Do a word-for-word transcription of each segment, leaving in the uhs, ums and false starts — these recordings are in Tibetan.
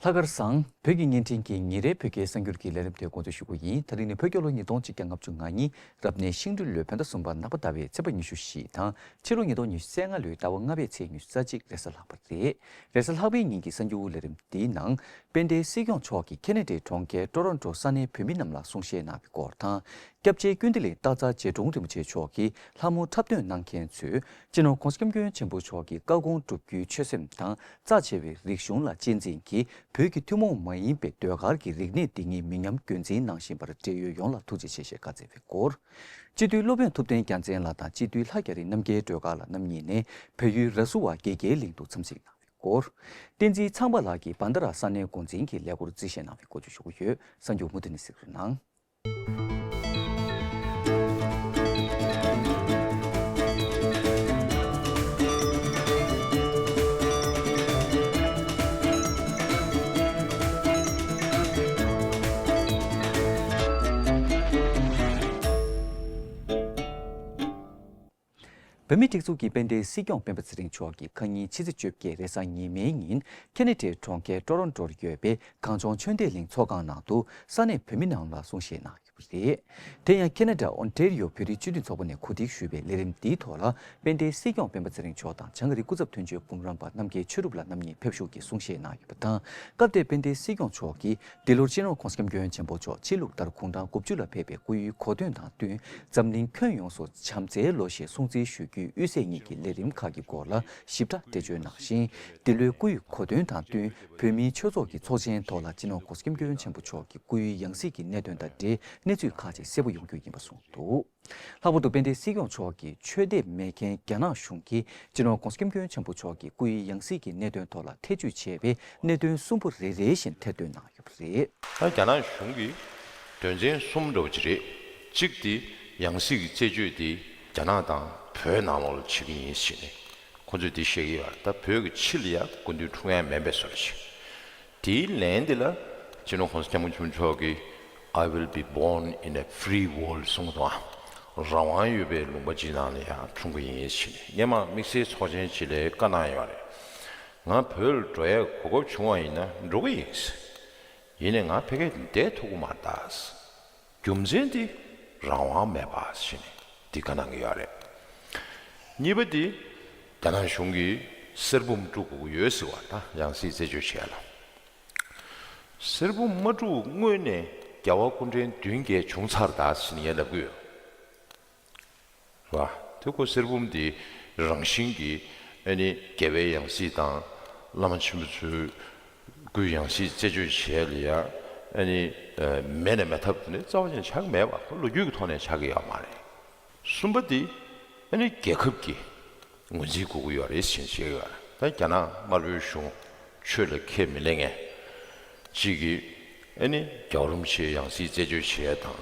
ལྷག་དཀར་བཟང་། བོད་ཀྱི་བརྙན་འཕྲིན་གྱི་ཉིན་རེའི་བོད་སྐད་གསར་འགྱུར་གྱི་ལས་རིམ་དེ་འགོ་འཛུགས་ཞུ་གི་ཡིན། ད་རིང་ནི་བོད་རྒྱལ་ལོ་ཉིས་སྟོང་ཆིག་བརྒྱ་ལྔ་བཅུ་ང་གཉིས་རབ་གནས་ཤིང་སྦྲུལ་ལོའི་བོད་ཟླ་གསུམ་པ་ནག་པ་ཟླ་བའི་ཚེས་པ་ཉི་ཤུ་བཞི་དང་ཕྱི་ལོ་ཉིས་སྟོང་ཉི་ཤུ་རྩ་ལྔ་ལོའི་ཟླ་བ་ལྔ་པའི་ཚེས་ཉི་ཤུ་རྩ་གཅིག་རེས་གཟའ་ལྷག་པ་རེད། རེས་གཟའ་ལྷག་པའི་ཉིན་གྱི་གསར་འགྱུར་ལས་རིམ་འདིའི་ནང་། དཔལ་ལྡན་སྲིད་སྐྱོང་མཆོག་གིས་ཁེ་ན་ཌའི་གྲོང་ཁྱེར་ཊོ་རོན་ཊོ་ས་གནས་བོད་མི་རྣམས་ལ་གསུང་བཤད་གནང་བའི་སྐོར་དང་། སྐྱབས་རྗེ་ཀུན་བདེ་གླིང་སྟག་འཚེར་རྗེ་དྲུང་རིན་པོ་ཆེ་མཆོག་གིས་ལྷ་མོ་འཁྲབ་སྟོན་གནང་མཁན་ཚོས་སྤྱི་ནོར་༧གོང་ས་༧སྐྱབས་མགོན་ཆེན་པོ་མཆོག་གི་བཀའ་དགོངས་སྒྲུབ་རྒྱུའི་ཆོད་སེམས་དང་རྩ་ཆེ་བའི་རིག་གཞུང་ལ་གཅེས་འཛིན་གྱིས་བོད་ཀྱི་ཐུན་མོང་མ་ཡིན་པའི་ཟློས་གར་གྱི་རིག་གནས་འདི་ཉིད་མི་ཉམས་རྒྱུན་འཛིན་གནང་བཞིན་པར་འབྲེལ་ཡོད་ཡོངས་ལ་ཐུགས་རྗེ་ཆེ་ཞེས་བཀའ་སྩལ་བའི་སྐོར། སྤྱི་འཐུས་སློབ་དཔོན་ཐུབ་བསྟན་རྒྱལ་མཚན་ལགས་དང་སྤྱི་འཐུས་ལྷ་རྒྱ་རི་རྣམ་རྒྱལ་སྒྲོལ་དཀར་ལགས་རྣམ་གཉིས་ནས་བལ་ཡུལ་ར་སུ་བ་དགེ་རྒྱས་གླིང་དུ་འཚམས་གཟིགས་གནང་བའི་སྐོར། བསྟན་འཛིན་ཚངས་པ་ལགས་ཀྱིས་བན་ད་ར་ས་གནས་འགོ་འཛིན་གྱི་ལས་སྒོར་རྩིས་བཞེས་གནང་བའི་སྐོར་བཅས་ཞུ་གི་ཡོད། གསར་འགྱུར་མུ་མཐུད་ནས་གཟིགས་རོགས་གནང་། བོད་མིའི་སྒྲིག་འཛུགས་ཀྱི་དཔལ་ལྡན་སྲིད་སྐྱོང་སྤེན་པ་ཚེ་རིང་མཆོག་གིས་ཁ་ཉིན་ཕྱི་ཚེས་བཅོ་བརྒྱད་རེས་གཟའ་ཉི་མའི་ཉིན་ཁེ་ན་ཌའི་གྲོང་ཁྱེར་ཊོ་རོན་ཊོར་ཡོད་པའི་གངས་ལྗོངས་ཆོས་ལྡན་གླིང་ཚོགས་ཁང་ནང་དུ་ས་གནས་བོད་མི་རྣམས་ལ་གསུང་བཤད་གནང་ཡོད་པ་རེད། དེ་ཡང་ཁེ་ན་ཌ་ཨོན་ཊེ་རི་ཡོ་བོད་རིགས་སྤྱི་མཐུན་ཚོགས་པ་ནས་གོ་སྒྲིག་ཞུས་པའི་ལས་རིམ་འདིའི་ཐོག་ལ་དཔལ་ལྡན་སྲིད་སྐྱོང་སྤེན་པ་ཚེ་རིང་མཆོག་དང་བྱང་ཨ་རིའི་སྐུ་ཚབ་དོན་གཅོད་འབུམ་རམས་པ་རྣམ་རྒྱལ་ཆོས་གྲུབ་ལགས་རྣམ་གཉིས་ཕེབས་བཞུགས་ཀྱིས་གསུང་བཤད་གནང་ཡོད་པ་དང་། སྐབས་དེར་དཔལ་ལྡན་སྲིད་སྐྱོང་མཆོག་གིས། འདི་ལོར་སྤྱི་ནོར་༧གོང་ས་༧སྐྱབས་མགོན་ཆེན་པོ་མཆོག་ཕྱི་ལུགས་ལྟར་དགུང་གྲངས་དགུ་བཅུ་ལ་ཕེབས་པའི་སྐུའི་གོ་སྟོན་དང་བསྟུན་འཛམ་གླིང་ཁྱོན་ཡོངས་སུ་བྱམས་བརྩེའི་ལོ་ཞེས་སྲུང་བརྩི་ཞུ་རྒྱུའི་དབུས་སའི་ཉིན་གྱི་ལས་རིམ་ཁག་གི་སྐོར་ལ་ཞིབ་ཕྲ་འགྲེལ་བརྗོད་གནང་ཞིང་། འདི་ལོའི་སྐུའི་གོ་སྟོན་དང་བསྟུན་བོད་མིའི་ཆོས་ཚོགས་ཀྱི་ཚོགས་ཆེན་ཐོག་ལ་སྤྱི་ནོར་༧གོང་ས་༧སྐྱབས་མགོན་ཆེན་པོ་མཆོག་གི་སྐུའི་ཡང་སྲིད་ཀྱི་གནད་དོན་དང་འབྲེལ་གནས་ཚུལ་ཁག་ཅིག་གསལ་པོ་ཡོང་རྒྱུ་ཡིན་པ་གསུངས་འདུག། ལྷག་པར་དུ་དཔལ་ལྡན་སྲིད་སྐྱོང་མཆོག་གིས་ཆོས་དད་མེད་མཁན་རྒྱ་ནག་གཞུང་གིས་སྤྱི་ནོར་༧གོང་ས་༧སྐྱབས་མགོན་ཆེན་པོ་མཆོག་གི་སྐུའི་ཡང་སྲིད་ཀྱི་གནད་དོན་ཐོག་ལ་ཐེ་བྱུས་བྱས་པའི་གནད་དོན་གསུམ་པོ་རེ་རེ་བཞིན་ཐེར་འདོན་གནང་ཡོད་པ་རེད། ད་རྒྱ་ནག་གཞུང་གི་དོན་ཚན་གསུམ་འདྲ་བོ་ཅིག་རེད། གཅིག་དེ་ཡང་སྲིད་ཀྱི་རྩད་གཅོད་དེ་རྒྱ་ནག་དང་བོད་ནང་ལོགས་ལ་བྱེད་ཀྱི་ཡིན་ཟེར་ནས་ཁོང་ཚོས་དེ་བཤད་ཀྱི་ཡོད་རེད། ད་བོད་ཀྱི་ཕྱི་ལ་ཡ་སྐུ་མདུན་འཁྲུངས་ཡ་མིན་པའི་བཟོ་འདྲ་ཞིག། དེའི་ལན་འདི་ལ་སྤྱི་ནོར་༧གོང་ས་༧སྐྱབས་མགོན་ཆེན་པོ་མཆོག་གིས། I will be born in a free world གསུངས་འདུག་ཨ། རང་དབང་ཡོད་པའི་ལུང་པ་ཅིག་ནང་ལ་ཡང་འཁྲུངས་ཀྱི་ཡིན་ཞེས་སྔོན་མ་དམིགས་བསལ་ཚོགས་ཆེན་ཅིག་ལ་བཀའ་གནང་ཡོད་རེད། ང་བོད་ལ་འགྲོ་ཡའི་གོ་སྐབས་བྱུང་བ་ཡིན་ན་འགྲོ་གི་ཡིན། ཡིན་ནའི་ང་ཕ་གིར་བསྡད་ཐུབ་ཀྱི་མ་རེད་ད། རྒྱུ་མཚན་དེ་རང་དབང་མེད་པ་ཞེས་ནས་འདི་བཀའ་གནང་གི་ཡོད་རེད། གཉིས་པ་དེ་རྒྱ་ནག་གཞུང་གིས་གསེར་བུམ་དཀྲུག་དགོས་ཀྱི་ཡོད་ཟེར་བ་ད་ཡང་སྲིད་རྩད་གཅོད་བྱས་ལ། གསེར་བུམ་མ་དཀྲུག་སྔོན་ནས་རྒྱལ་བ་སྐུ་ཕྲེང་བདུན་བརྒྱད་བྱུང་ཚར་ད་ཟེར་ནས་ངས་ལབ་ཀྱི་ཡོད། རེད་བ། དེ་ཁོ་གསེར་བུམ་འདི་རང་བཞིན་གྱིས་ཨ་ནི་རྒྱལ་བའི་ཡང་སྲིད་དང་བླ་མ་ཆེན་པོ་ཚོའི་སྐུའི་ཡང་སྲིད་རྩད་གཅོད་བྱས་ལ་ཡ་ཨ་ནི་མེད་ནས་མེད་ཐབས་དེ་ནི་རྩ་བ་ཅན་ཆགས་མེད་པ་ཁོ་ལོ་རྒྱུས་ཀྱི་ཐོག་ནས་ཆགས་ཀྱི་ཡོད་མ་རེད། གསུམ་པ་དེ་ཨ་ནི་རྒྱལ་ཁབ་ཀྱི་ངོས་འཛིན་དགོས་ཀྱི་ཡོད་རེད་ཟེར་བཤད་ཀྱི་ཡོད་རེད། ད་རྒྱ་ནག་དམར་པོའི་གཞུང་ཆོས་ལ་ཁས་མི་ལེན་མཁན་གཅིག་གིས་ཨ་ནི་རྒྱལ་བ་རིན་པོ་ཆེའི་ཡང་སྲིད་རྩད་གཅོད་བྱེད་ཡ་དང་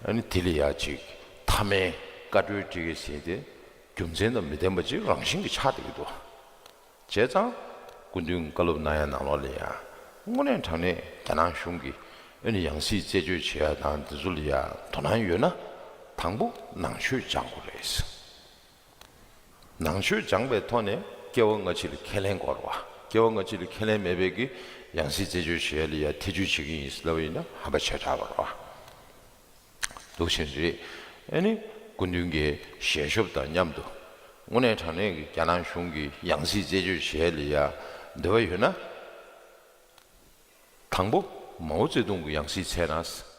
ཨ་ནི་དེ་ལ་ཡ་ཅིག་མཐའ་མའི་བཀའ་འཁྲོལ་སྤྲད་ཀྱི་ཟེར་ཏེ་རྒྱུ་མཚན་དང་མི་ལྡན་པ་ཅིག་རང་བཞིན་གྱིས་ཆགས་བསྡད་ཀྱི་འདུག། བྱས་ཙང་སྐུ་མདུན་བཀའ་སློབ་གནང་ཡ་ནང་ལོགས་ལ་ཡ་དངོས་གནས་དྲང་གནས་རྒྱ་ནག་གཞུང་གིས་ཨ་ནི་ཡང་སྲིད་རྩད་གཅོད་བྱེད་ཡ་དང་དེ་ཚོ་ལ་ཡ་དོ་སྣང་ཡོད་ན་དང་པོ་ནང་ཆོས་སྦྱང་དགོས་རེད། ནང་ཆོས་སྦྱངས་པའི་ཐོག་ནས་སྐྱེ་བ་སྔ་ཕྱི་ལ་ཁས་ལེན་དགོས་རེད་བ། སྐྱེ་བ་སྔ་ཕྱི་ལ་ཁས་ལེན་མེད་པའི་གི་ཡང་སྲིད་རྩད་གཅོད་བྱེད་ཡ་ལ་ཡ་ཐེ་ཇུས་བྱེད་ཀྱི་ཡིན་ཟེར་ལབ་པ་ཡིན་ན་ཧམ་པ་བྱས་དྲགས་པ་རེད་བ། འདུག་བཞིན་རེད། ཨ་ནི་སྐུ་མདུན་གྱི་ཞལ་ཤོབ་དང་མཉམ་དུ་དངོས་གནས་དྲང་གནས་ཀྱི་རྒྱ་ནག་གཞུང་གི་ཡང་སྲིད་རྩད་གཅོད་བྱེད་ཡ་ལ་ཡ་འདོད་པ་ཡོད་ན་དང་པོ་མའོ་ཙེ་ཏུང་གི་ཡང་སྲིད་འཚོལ་ན།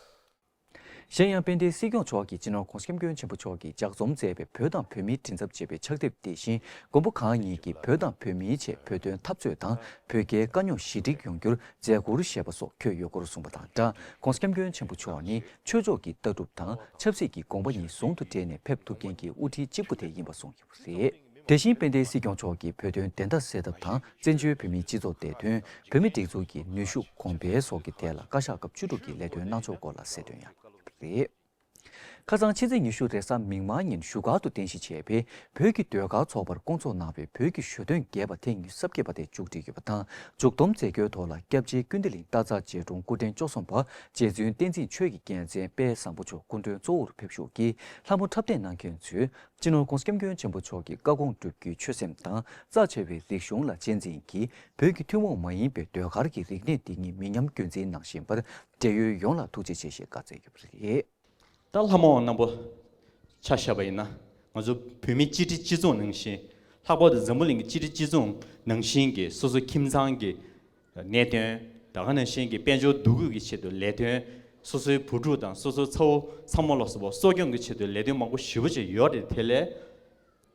གཞན་ཡང་དཔལ་ལྡན་སྲིད་སྐྱོང་མཆོག་གིས་སྤྱི་ནོར་༧གོང་ས་༧སྐྱབས་མགོན་ཆེན་པོ་མཆོག་གིས་ལྗགས་རྩོམ་མཛད་པའི་བོད་དང་བོད་མིའི་མགྲིན་ཚབ་ཅེས་པའི་ཕྱག་དེབ་དེ་བཞིན་མགོན་པོ་གང་ཉིད་ཀྱིས་བོད་དང་བོད་མིའི་ཆེད་བོད་དོན་འཐབ་རྩོད་དང་བོད་རྒྱའི་དཀའ་རྙོག་ཞི་འགྲིག་ཡོང་རྒྱུར་མཛད་ཁུར་བཞེས་པ་སོགས་འཁོད་ཡོད་སྐོར་གསུངས་པ་དང་སྦྲགས། ༧གོང་ས་༧སྐྱབས་མགོན་ཆེན་པོ་མཆོག་ནི་ཆོས་ཕྱོགས་ཀྱི་ལྟ་གྲུབ་དང་ཆབ་སྲིད་ཀྱི་དགོངས་པ་གཉིས་ཟུང་དུ་འབྲེལ་ནས་ཕེབས་ཐུབ་མཁན་གྱི་དབུ་ཁྲིད་གཅིག་པུ་དེ་ཡིན་པ་གསུངས་ཡོད། རེད། དེ་བཞིན་དཔལ་ལྡན་སྲིད་སྐྱོང་མཆོག་གིས་བོད་དོན་བདེན་མཐའ་གསལ་ཐབས་དང་བཙན་བྱོལ་བོད་མིའི་སྤྱི་ཚོགས་བདེ་དོན། བོད་མིའི་སྒྲིག་འཛུགས་ཀྱི་ནུས་ཤུགས་གོང་འཕེལ་སོགས་ཀྱི་ཐད་ལ་བཀའ་ཤག་སྐབས་བཅུ་དྲུག་གི་ལས་དོན་གནང་ཕྱོགས་སྐོར་ལ་གསལ་སྟོན་ཡང་ཡོད་པ་རེད། ཁ་སང་ཕྱི་ཚེས་ཉི་ཤུ་རེས་གཟའ་མིག་དམར་ཉིན་བཞུགས་སྒར་དུ་རྟེན་གཞི་བྱས་པའི་བོད་ཀྱི་ཟློས་གར་ཚོགས་པར་བསྐོང་ཚོགས་གནང་བའི་བོད་ཀྱི་ཞོ་སྟོན་རྒྱས་པ་ཐེངས་ཉི་ཤུ་རྩ་བརྒྱད་པ་དེ་མཇུག་སྒྲིལ་ཡོད་པ་དང་། མཇུག་བསྡོམས་མཛད་སྒོའི་ཐོག་ལ་སྐྱབས་རྗེ་ཀུན་བདེ་གླིང་སྟག་འཚེར་རྗེ་དྲུང་སྐུ་ཕྲེང་བཅུ་གསུམ་པ་རྗེ་བཙུན་བསྟན་འཛིན་ཆོས་ཀྱི་རྒྱལ་མཚན་དཔལ་བཟང་པོ་མཆོག་སྐུ་མགྲོན་གཙོ་བོར་ཕེབས་བཞུགས་ཀྱིས་ལྷ་མོ་འཁྲབ་སྟོན་གནང་མཁན་ཚོས་སྤྱི་ནོར་༸གོང་ས་༸སྐྱབས་མགོན་ཆེན་པོ་མཆོག་གི་བཀའ་དགོངས་སྒྲུབ་རྒྱུའི་ཆོད་སེམས་དང་། རྩ་ཆེ་བའི་རིག་གཞུང་ལ་གཅེས་འཛིན་གྱིས་བོད་ཀྱི་ཐུན་མོང་མ་ཡིན་པའི་ཟློས་གར་གྱི་རིག་གནས་འདི་ཉིད་མི་ཉམས་རྒྱུན་འཛིན་གནང་བཞིན་པར་འབྲེལ་ཡོད་ཡོངས་ལ་ཐུགས་རྗེ་ཆེ་ཞེས་བཀའ་སྩལ་ཡོད་པ་རེད། ད་ལྷ་མོ་རྣམ་པ་ཆ་བཞག་པ་ཡིན་ན། ང་ཚོ་བོད་མི་སྤྱི་སྒྲིག་སྤྱི་ཚོགས་ནང་བཞིན། ལྷག་པར་དུ་འཛམ་བུ་གླིང་གི་སྤྱི་སྒྲིག་སྤྱི་ཚོགས་ནང་བཞིན་གྱི་སོ་སོ་ཁྱིམ་ཚང་གི་གནད་དོན། ད་ག་ནང་བཞིན་གྱི་དཔལ་འབྱོར་འདུ་འགོད་ཀྱི་ཆེད་དུ་ལས་དོན། སོ་སོའི་བུ་ཕྲུག་དང་སོ་སོའི་ཚ་བོ་ཚ་མོ་ལ་སོགས་པ་གསོ་སྐྱོང་གི་ཆེད་དུ་ལས་དོན་མང་པོ་ཞེ་པོ་ཅིག་ཡོད་རེད། དེ་ལས་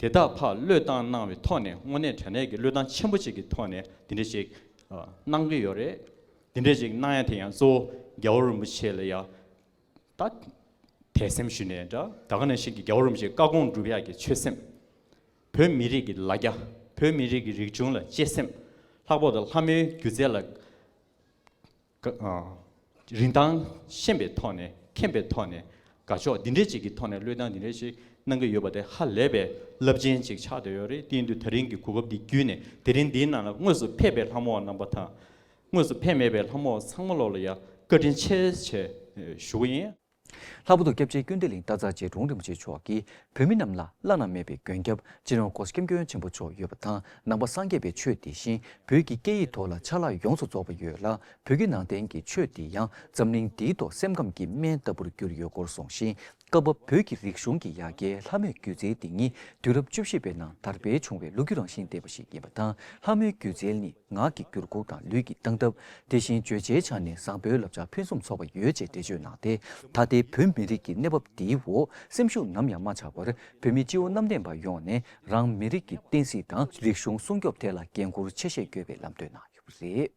དེ་དག་ཕར་བློས་བཏང་གནང་བའི་ཐོག་ནས། དངོས་གནས་དྲང་གནས་ཀྱི་བློས་བཏང་ཆེན་པོ་ཅིག་གི་ཐོག་ནས་དེ་འདྲ་ཅིག་ཨ་གནང་གི་ཡོད་རེད། དེ་འདྲ་ཅིག་གནང་ཡ་དེ་ཡང་གཙོ་བོ་རྒྱལ་བ་རིན་པོ་ཆེ་ལ་ཡ། ད་དད་སེམས་ཞུ་ནས་འདྲ། ད་ག་ནང་བཞིན་གྱི་རྒྱལ་བ་རིན་པོ་ཆེའི་བཀའ་དགོངས་སྒྲུབ་ཡག་གི་ཆོད་སེམས། བོད་མི་རིགས་ཀྱི་ལ་རྒྱ། བོད་མི་རིགས་ཀྱི་རིག་གཞུང་ལ་གཅེས་སེམས། ལྷག་པར་དུ་ལྷ་མོའི་སྒྱུ་རྩལ་ལ་ཨ་རིན་ཐང་ཤེས་པའི་ཐོག་ནས། མཁྱེན་པའི་ཐོག་ནས། དགའ་ཕྱོགས་འདི་འདྲས་ཅིག་གི་ཐོག་ནས་བློས་བཏང་འདི་འདྲས་ཅིག་གནང་གི་ཡོད་པ་དེ་ཧ་ལས་པའི་རླབས་ཆེན་ཅིག་ཆགས་བསྡད་ཡོད་རེད། དེ་ཡིན་དུས་ད་རིང་གི་གོ་སྐབས་འདི་བརྒྱུད་ནས། དེ་རིང་འདིའི་ནང་ལ་དངོས་སུ་ཕེབས་པའི་ལྷ་མོ་བ་རྣམ་པ་དང་། དངོས་སུ་ཕེབས་མེད་པའི་ལྷ་མོ་བ་ཚང་མ་ལོག་ལ་ཡ་བཀའ་དྲིན་ཆེ་ཞེས་ཞུ་གི་ཡིན། ལྷག་པར་དུ་སྐྱབས་རྗེ་ཀུན་བདེ་གླིང་སྟག་འཚེར་རྗེ་དྲུང་རིན་པོ་ཆེ་མཆོག་གིས་བོད་མི་རྣམས་ལ་བླ་ན་མེད་པའི་མགོན་སྐྱབས་སྤྱི་ནོར་༸གོང་ས་༸སྐྱབས་མགོན་ཆེན་པོ་མཆོག་ཡོད་པ་དང་། ནང་པ་སངས་རྒྱས་པའི་ཆོས་དེ་བཞིན་བོད་ཀྱི་སྐད་ཡིག་ཐོག་ལ་ཆ་ལག་ཡོངས་སུ་རྫོགས་པ་ཡོད་ལ། བོད་ཀྱི་ནང་བསྟན་གྱི་ཆོས་འདི་ཡང་འཛམ་གླིང་འདིའི་ཐོག་སེམས་ཁམས་ཀྱི་སྨན་ལྟ་བུར་གྱུར་ཡོད་སྐོར་གསུངས་ཤིང་། སྐབས་བབ་བོད་ཀྱི་རིག་གཞུང་གི་ཡ་གྱལ་ལྷ་མོའི་སྒྱུ་རྩལ་འདི་ཉིད་དུས་རབས་བཅུ་བཞི་པའི་ནང་དར་སྤེལ་བྱུང་བའི་ལོ་རྒྱུས་རང་བཞིན་ལྡན་པ་ཞིག་ཡིན་པ་དང་། ལྷ་མོའི་སྒྱུ་རྩལ་ནི་ངག་གི་འགྱུར་ཁུག་དང་ལུས་ཀྱི་སྟངས་སྟབས། དེ་བཞིན་བརྗོད་བྱའི་ཆ་ནས་བཟང་པོའི་བསླབ་བྱ་ཕུན་སུམ་ཚོགས་པ་ཡོད་ཅེས་འགྲེལ་བརྗོད་གནང་སྟེ། ད་ལྟའི་བོད་མི་རིགས་ཀྱི་གནས་བབ་འདིའི་འོག་སེམས་ཤུགས་ནམ་ཡང་མ་ཆག་པར། བོད་མི་སྤྱི་བོ་གནམ་བསྟན་པ་ཡོངས་ནས་རང་མི་རིགས་ཀྱི་བསྟན་སྲིད་དང་རིག་གཞུང་སྲུང་སྐྱོབ་ཐད་ལ་འགན་འཁུར་ཆེ་བཞེས་དགོས་པའི་ལམ་སྟོན་གནང་ཡོད་པ་རེད།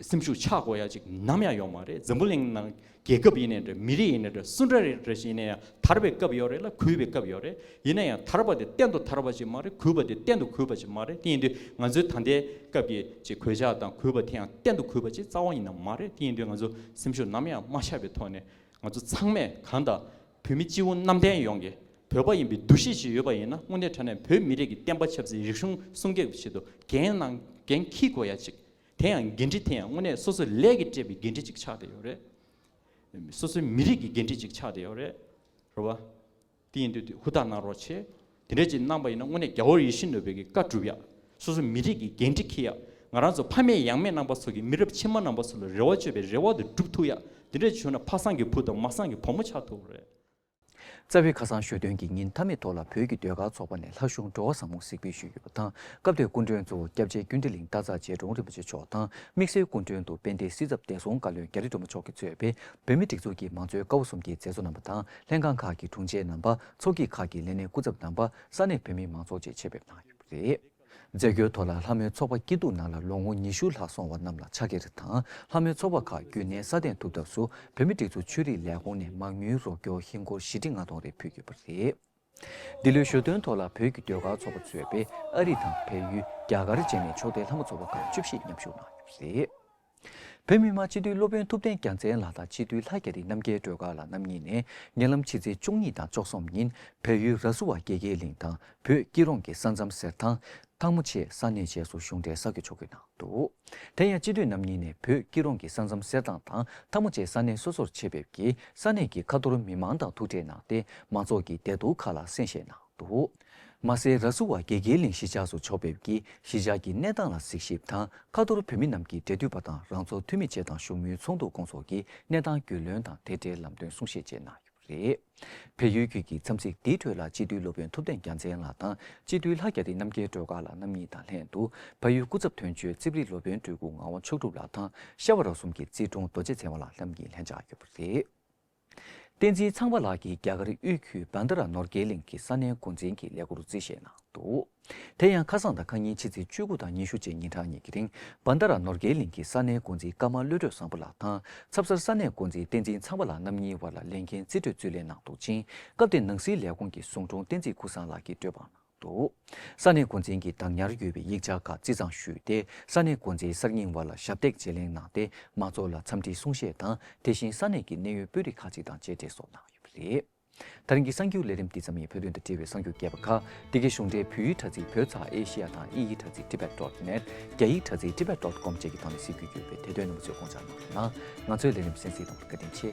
སེམས་ཤུགས་ཆག་དགོས་ཡ་ཅིག་ནམ་ཡང་ཡོད་མ་རེད། འཛམ་བུ་གླིང་ནང་རྒྱལ་ཁབ་ཡིན་ནའི་འདྲ། མི་རིགས་ཡིན་ནའི་འདྲ། སུ་འདྲ་རེ་རེ་ཞིག་ཡིན་ན་ཡང་དར་བའི་སྐབས་ཡོད་རེད་ལ། གུད་པའི་སྐབས་ཡོད་རེད། ཡིན་ན་ཡང་དར་བ་དེ་གཏན་དུ་དར་བ་ཅིག་མ་རེད། གུད་པ་དེ་གཏན་དུ་གུད་པ་ཅིག་མ་རེད། དེ་ཡིན་དུས་ང་ཚོའི་ད་ལྟའི་སྐབས་ཀྱི་ཅིག་གོད་ཆག་དང་གུད་པ་དེ་ཡང་གཏན་དུ་གུད་པ་ཅིག་རྩ་བ་ཡིན་ན་མ་རེད། དེ་ཡིན་དུས་ང་ཚོ་སེམས་ཤུགས་ནམ་ཡང་མ་ཆག་པའི་ཐོག་ནས། ང་ཚོ་ཚང་མས་གང་ལྟར་བོད་མི་སྤྱི་བོ་གནམ་བསྟན་ཡོངས་ཀྱི་བོད་པ་ཡིན་པའི་འདུ་ཤེས་ཅིག་ཡོད་པ་ཡིན་ན། དངོས་གནས་དྲང་གནས་བོད་མི་རིགས་ཀྱི་བསྟན་པ་ཆབ་སྲིད་རིག་གཞུང་སྲུང་སྐྱོབ་ཀྱི་ཆེད་དུ་འགན་གནང་། འགན་འཁྱེར་དགོས་ཡ་ཅིག་དེ་ཡང་འགན་འཁྲི་དེ་ཡང་དངོས་གནས་སོ་སོའི་ལས་ཀྱིས་སྤྲད་པའི་འགན་འཁྲི་ཅིག་ཆགས་བསྡད་ཡོད་རེད། སོ་སོའི་མི་རིགས་ཀྱི་འགན་འཁྲི་ཅིག་ཆགས་བསྡད་ཡོད་རེད། རེད་བ། དེ་ཡིན་དུས་དེ་ཧུར་ཐག་གནང་རོགས་བྱེད། དེ་འདྲ་ཅིག་གནང་པ་ཡིན་ན་དངོས་གནས་རྒྱལ་བ་ཡིད་བཞིན་ནོར་བུའི་གི་བཀའ་སྒྲུབ་ཡ། སོ་སོའི་མི་རིགས་ཀྱི་འགན་འཁྲི་འཁྱེར་ཡ། ང་རང་ཚོ་ཕ་མེས་ཡང་མེས་རྣམ་པ་ཚོ་གི་མི་རབས་ཕྱི་མ་རྣམ་པ་ཚོ་ལ་རེ་བ་བཅོལ་བའི་རེ་བ་དེ་སྒྲུབ་ཐུབ་ཡ། དེ་འདྲ་བྱུང་ན་ཕ་བཟང་གི་བུ་དང་མ་བཟང་གི་བུ་མོ་ཆགས་ཐུབ་རེད། རྩ་བའི་ཁ་སང་ཞོ་སྟོན་གྱི་ཉིན་མཐའ་མའི་ཐོག་ལ་བོད་ཀྱི་ཟློས་གར་ཚོགས་པ་ནས་ལྷ་གཞུང་འགྲོ་བ་བཟང་མོ་གཟིགས་འབུལ་ཞུས་ཡོད་པ་དང་། སྐབས་དེར་སྐུ་མགྲོན་གཙོ་བོ་སྐྱབས་རྗེ་ཀུན་བདེ་གླིང་སྟག་འཚེར་རྗེ་དྲུང་རིན་པོ་ཆེ་མཆོག་དང་། དམིགས་བསལ་སྐུ་མགྲོན་དུ་དཔལ་ལྡན་སྲིད་ཚབ་བདེ་སྲུང་བཀའ་བློན་རྒྱ་རི་སྒྲོལ་མ་མཆོག་གིས་གཙོས་པའི་བོད་མིའི་སྒྲིག་འཛུགས་ཀྱི་མང་གཙོའི་ཀ་བ་གསུམ་གྱི་མཛད་གཙོ་རྣམ་པ་དང་། ལྷན་ཁང་ཁག་གི་དྲུང་ཆེ་རྣམ་པ། ཚོགས་སྐྱིད་ཁག་གི་ལས་སྣེ་སྐུ་ཚབ་རྣམ་པ། ས་གནས་བོད་མི་མང་ཚོགས་བཅས་ཆེད་ཕེབས་གནང་ཡོད་པ་རེད། མཛད་སྒོའི་ཐོག་ལ་ལྷ་མོའི་ཚོགས་པ་སྐྱིད་སྡུག་ནང་ལ་ལོ་ངོ་ཉི་ཤུ་ལྷག་སོང་བ་རྣམས་ལ་ཕྱག་འཁྱེར་དང་། ལྷ་མོའི་ཚོགས་པ་ཁག་རྒྱུན་གནས་སྲ་བརྟན་ཐུབ་ཐབས་སུ་བོད་མིའི་སྒྲིག་འཛུགས་ཆོས་རིག་ལས་ཁུངས་ནས་མང་མོས་རོགས་སྐྱོར་ཧིན་སྒོར་བཞི་ཁྲི་ལྔ་སྟོང་རེ་ཕུལ་ཡོད་པ་རེད། འདི་ལོའི་ཞོ་སྟོན་ཐོག་ལ་བོད་ཀྱི་ཟློས་གར་ཚོགས་པ་གཙོས་པའི་ཨ་རི་དང་བལ་ཡུལ། རྒྱ་གར་བཅས་ནས་ཕྱོགས་མཐའི་ལྷ་མོ་ཚོགས་པ་ཁག་བཅུ་བཞི་མཉམ་ཞུགས་གནང་ཡོད་པ་རེད། བོད་མི་མང་སྤྱི་འཐུས་སློབ་དཔོན་ཐུབ་བསྟན་རྒྱལ་མཚན་ལགས་དང་སྤྱི་འཐུས་ལྷ་རྒྱ་རི་རྣམ་རྒྱལ་སྒྲོལ་དཀར་ལགས་རྣམ་གཉིས་ནས་ཉེ་ལམ་ཕྱི་ཚེས་བཅུ་གཉིས་དང་བཅུ་གསུམ་ཉིན་བལ་ཡུལ་ར་སུ་བ་དགེ་རྒྱས་གླིང་དང་བོད་སྐྱིད་གྲོང་གི་ས་མཚམས་ཟེར་ཐང་ཐང་མོ་ཆེ་ས་གནས་བཅས་སུ་གཞུང་འབྲེལ་གསར་འགོད་ཕྱོགས་སྒྲིག་གནང་འདུག་དེ་ཡང་སྤྱི་འཐུས་རྣམ་གཉིས་ནས་བོད་སྐྱིད་གྲོང་གི་ས་མཚམས་ཟེར་ཐང་དང་ཐང་མོ་ཆེ་ས་གནས་སོ་སོར་ཆེད་ཕེབས་ཀྱིས་ས་གནས་ཀྱི་ཁ་ཐོར་མི་མང་དང་ཐུག་འཕྲད་གནང་སྟེ་མང་ཚོགས་ཀྱི་བདེ་སྡུག་ཁག་ལ་གསན་བཞེས་གནང་འདུག་མ་ཟད་ར་སུ་བ་དགེ་རྒྱས་གླིང་གཞིས་ཆགས་སུ་ཕྱོགས་ཕེབས་ཀྱིས་གཞིས་ཆགས་ཀྱི་གནས་སྟངས་ལ་གཟིགས་ཞིབ་དང་། ཁ་ཐོར་བོད་མི་རྣམས་ཀྱི་འབྲེལ་མཐུད་པ་དང་རང་ཚོགས་འཐུས་མི་བཅས་དང་བཞུགས་མོལ་ཚོགས་འདུ་སྐོང་ཚོགས་ཀྱིས་གནས་སྟངས་རྒྱུས་ལོན་དང་དེ་འབྲེལ་ལམ་སྟོན་གསུང་བཤད་བཅས་གནང་ཡོད་པ་རེད། བལ་ཡུལ་བརྒྱུད་ཀྱི་འཚམས་གཟིགས་འདིའི་ཁྲོད་ལ་སྤྱི་འཐུས་སློབ་དཔོན་ཐུབ་བསྟན་རྒྱལ་མཚན་ལགས་དང་སྤྱི་འཐུས་ལྷ་རྒྱ་རི་རྣམ་རྒྱལ་སྒྲོལ་དཀར་ལགས་རྣམ་གཉིས་དང་ལྷན་དུ་བལ་ཡུལ་སྐུ་ཚབ་དོན་གཅོད་རྩིབ་རི་སློབ་དཔོན་སྤྲུལ་སྐུ་ངག་དབང་མཆོག་གྲུབ་ལགས་དང་ཤ་བ་ར་གསུམ་གྱི་རྩིས་དྲུང་རྡོ་རྗེ་ཚེ་དབང་ལགས་རྣམ་གཉིས་ལྷན་བཅར་ཡོད་པ་རེད། བསྟན་འཛིན་ཚངས་པ་ལགས་ཀྱིས་རྒྱ་གར་དབུས་ཁུལ་བན་དྷ་ར་ནོར་དགེ་གླིང་གི་ས་གནས་འགོ་འཛིན་གྱི་ལས་ཁུར་རྩིས་བཞེས་གནང་འདུག་དེ་ཡང་ཁ་སང་དང་ཁ་ཉིན་ཕྱི་ཚེས་བཅུ་དགུ་དང་ཉི་ཤུ་བཅས་ཉིན་གྲངས་གཉིས་ཀྱི་རིང་བན་དྷ་ར་ནོར་དགེ་གླིང་གི་ས་གནས་འགོ་འཛིན་ཀརྨ་བློ་གྲོས་བཟང་པོ་ལགས་དང་ཚབ་གསར་ས་གནས་འགོ་འཛིན་བསྟན་འཛིན་ཚངས་པ་ལགས་རྣམ་གཉིས་བར་ལ་ལས་འགན་རྩིས་སྤྲོད་རྩིས་ལེན་གནང་འདུག་ཅིང་། སྐབས་དེར་ནང་སྲིད་ལས་ཁུངས་ཀྱི་ཟུང་དྲུང་བསྟན་འཛིན་ཀུན་བཟང་ལགས་ཀྱིས་གྲོས་འབག་གནང་འདུག་ས་གནས་འགོ་འཛིན་གྱིས་བདག་ཉར་ཡོད་པའི་ཡིག་ཆ་ཁག་རྩིས་གཙང་ཞུས་ཏེ། ས་གནས་འགོ་འཛིན་གསར་རྙིང་བར་ལ་ཞབས་སྟེགས་བརྗེ་ལེན་གནང་སྟེ། མང་ཚོགས་ལ་འཚམས་འདྲིའི་གསུང་བཤད་དང་། དེ་བཞིན་ས་གནས་ཀྱི་གནད་ཡོད་དཔོན་རིགས་ཁག་ཅིག་དང་མཇལ་འཕྲད་སོགས་གནང་ཡོད་པ་རེད། ད་རིང་གི་གསར་འགྱུར་ལས་རིམ་འདི་ཙམ་ཡིན། བོད་དོན་དང་འབྲེལ་བའི་གསར་འགྱུར་རྒྱས་པ་ཁག་འདི་གའི་གཞུང་འབྲེལ་བོད་ཡིག་དྲ་ཚིགས་བོད་ཚགས་ཨེ་ཤེ་ཡ་དང་དབྱིན་ཡིག་དྲ་ཚིགས་tibet dot net། རྒྱ་ཡིག་དྲ་ཚིགས་tibet dot com་བཅས་ཀྱི་ཐོག་ནས་གཟིགས་སྐྱོང་བརྒྱུད་པའི་དེ་དོན་རྣམ་པ་ཚོས་དགོངས་འཇགས་གནང་རོགས་གནང་། ང་ཚོའི་ལས་རིམ་གསན་གཟིགས་གནང་བར་བཀའ་དྲིན་ཆེ།